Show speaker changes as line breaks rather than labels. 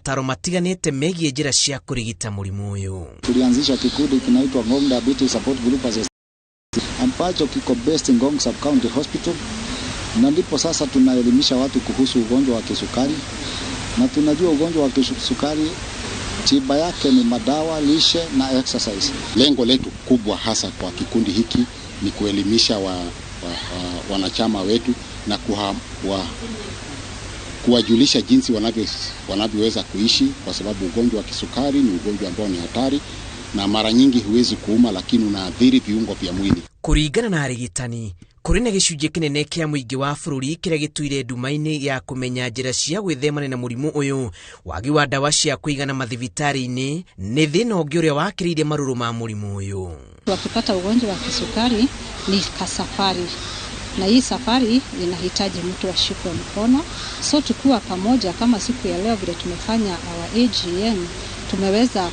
Mataro matiganĩte megiĩ njĩra cia kũrigita mũrimũ ũyũ.
Tulianzisha kikundi kinaitwa Ngong Diabetes Support Group ambacho kiko based Ngong Sub County Hospital, na ndipo sasa tunaelimisha watu kuhusu ugonjwa wa kisukari, na tunajua ugonjwa wa kisukari tiba yake ni madawa, lishe na exercise.
Lengo letu kubwa hasa kwa kikundi hiki ni kuelimisha wanachama wetu na kuwajulisha jinsi wanavyoweza kuishi, kwa sababu ugonjwa wa kisukari ni ugonjwa ambao ni hatari na mara nyingi huwezi kuuma, lakini unaathiri viungo vya mwili.
Kũringana na arigitani, kũrĩ na gĩcunjĩ kĩnene kĩa mũingĩ wa bũrũri kĩrĩa gĩtũire nduma-inĩ ya kũmenya njĩra cia gwĩthemana na mũrimũ ũyũ. Wagi wa ndawa cia kũigana mathibitarĩ-inĩ nĩ thĩna ũngĩ ũrĩa wakĩrĩire marũrũ ma mũrimũ ũyũ.
Wakipata ugonjwa wa kisukari ni kasafari, na hii safari inahitaji mtu ashikwe mkono. So tukiwa pamoja kama siku ya leo vile tumefanya our AGM, tumeweza